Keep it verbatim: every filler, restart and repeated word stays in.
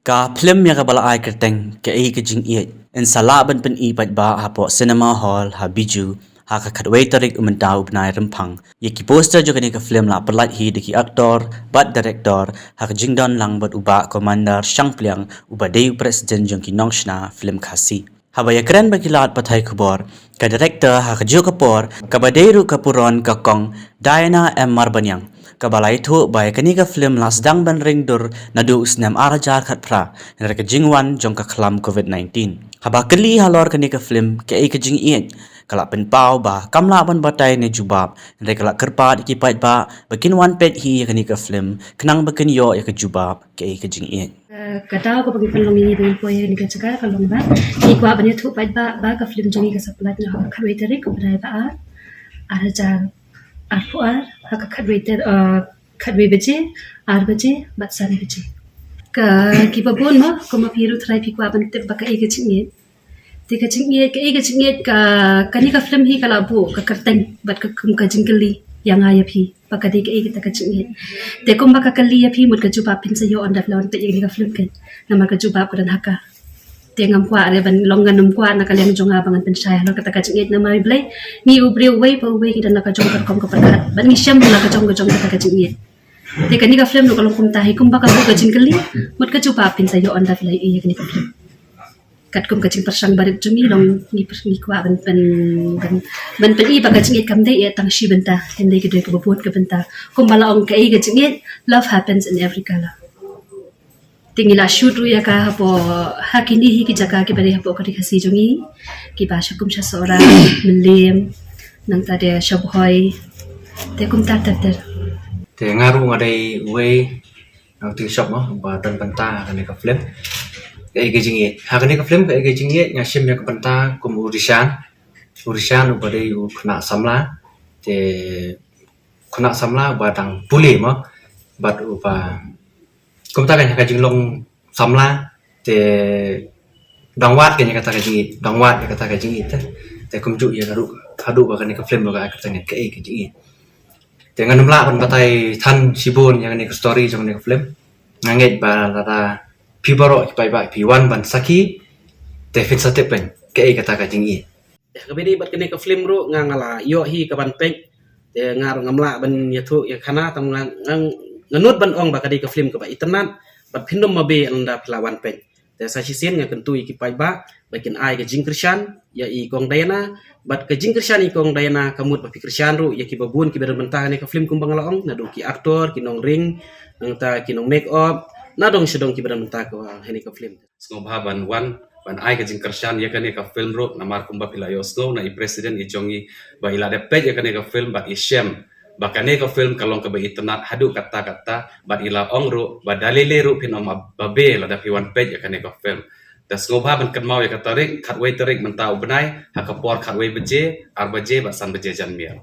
Ka phlim ïa kaba la ai kyrteng Kaei Ka Jingïeit yn sa lah ban pyni paidbah hapoh Cinema Hall ha Bijou ha ka khatwei tarik u mynta u bnai Rymphang. Ïa ki poster jong kane ka phlim la pyllait hi da ki aktor bad director ha ka jingdon lang bad u Bah Commander Shangpliang uba dei u president jong ki nongshna phlim Khasi. Haba ïakren bad ki lad pathai khubor, ka director ha kajuh ka por kaba dei ruh ka burom ka Kong Diana M Marbaniang, kaba la ïathuh ba ïa kane ka phlim la sdang ban ring dur naduh u snem ar hajar khatphra, hynrei ka jingwan jong ka khlam covid nineteen. Haba kylli halor kane ka phlim Kaei Ka Jingïeit, ka la pynpaw ba kam lah ban batai ne jubab, hynrei ka la kyrpad ïa ki paidbah ba kin wan peit hi ïa kane ka phlim khnang ba kin ïoh ïa ka jubab kaei ka jingïeit. Eh, ka daw kaba ngi pynlong ïa ngi ba ngin poi ha kane ka jaka ka long ba ngi kwah ban ïathuh paidbah ba ka phlim jong ngi ka sa pyllait noh ha ka khatwei tarik u bnai ba ar, ar hajar arphew ar, ha ka khatwei tar-, eh, khatwei baje, ar baje bad san baje. Ka, kiba bun mo, kumba phi ruh trai phi kwah ban tip ba kaei ka jingïeit. Te ka jingïeit, kaei ka jingïeit, ka, kane ka phlim hi ka la buh ka kyrteng bad ka kum ka jingkylli ïa nga ïa phi ba ka dei kaei kata ka jingïeit. Te kumba ka kylli ïa phi, mut ka jubab phin sa ïoh ynda phi la wan peit ïa kane ka phlim, kan. Namar ka jubab ka don ha ka. Te ngam kwah re ban long, ngan ym kwah na ka liang jong nga ba ngan pynshai halor kata ka jingïeit, namar Blei, ngi u briew uwei pa uwei ngi don la ka jong ka rukom ka pyrkhat bad ngi shem la ka jong ka jong kata ka jingïeit. Te kane ka phlim ruh ka long kumta hi, kumba ka buh ka jingkylli, mut ka jubab phin sa ïoh ynda phi la ïohi ïa kane ka phlim. Katkum ka jingpyrshang barit jong ngi long, ngi pyrshang, ngi kwah ban, ban, ban, ban pyni ba ka jingïeit kam dei ïa tang shi bynta, hynrei ka dei kaba bun ka bynta. Kumba la ong, kaei ka jingïeit, love happens in every color. Te ngi la shoot ruh ïa ka hapoh, ha kine hi ki jaka kiba dei hapoh ka ri Khasi jong ngi, kiba sha kum sha Sohra, Mylliem, nangta de sha Bhoi. Te kumta ter ter. Te nga ruh nga dei uwei na u tyngshop mo ba don bynta ha kane ka phlim Kaei Ka Jingïeit. Ha kane ka phlim Kaei Ka Jingïeit nga shim ïa ka bynta kum u Rishan. U Rishan uba dei u khynnah samla. Te u khynnah samla uba dang pule mo. Bad uba kumta kan ha ka jinglong samla. Te dang wad kan ïa kata ka jingïeit, dang wad ïa kata ka jingïeit te. Te kumjuh ïa ka ruh, haduh ba kane ka phlim ruh ka ai kyrteng Kaei Ka Jingïeit. Te ngan ym lah ban batai than shibun ïa kane ka story jong kane ka phlim. Nga ngeit ba lada phi baroh ki paidbah phi wan ban sakhi, te phin sa tip pyn kaei kata ka jingïeit. Te kaba ïadei bad kane ka phlim ruh nga, nga la ïoh hi ka ban peit. Te nga ruh ngam lah ban ïathuh ïa khana, tang nga, nga, nga nud ban ong ba ka dei ka phlim kaba itynnad bad phin ym mabe ynda phi la wan peit. Te sa shisien nga kyntu ïa ki paidbah ba kin ai ka jingkyrshan ïa i Kong Diana, bad ka jingkyrshan i Kong Diana ka mut ba phi kyrshan ruh ïa kiba bun kiba don bynta ha kane ka phlim kumba nga la ong, naduh ki aktor, ki nongring, nangta ki nong make up, nadong shadong kiba don bynta ha kane ka phlim. Sngewbha ban wan ban ai ka jingkyrshan ïa kane ka phlim ruh, namar kumba phi la ïohsngew na i president i jong ngi ba i la dep peit ïa kane ka phlim bad i shem ba kane ka phlim ka long kaba itynnad haduh katta katta, bad i la ong ruh ba da lei lei ruh phin ym mabe lada phi wan peit ïa kane ka phlim. Te sngewbha ban kynmaw ïa ka tarik, khatwei tarik mynta u bnai, ha ka por khatwei baje, ar baje bad san baje janmier.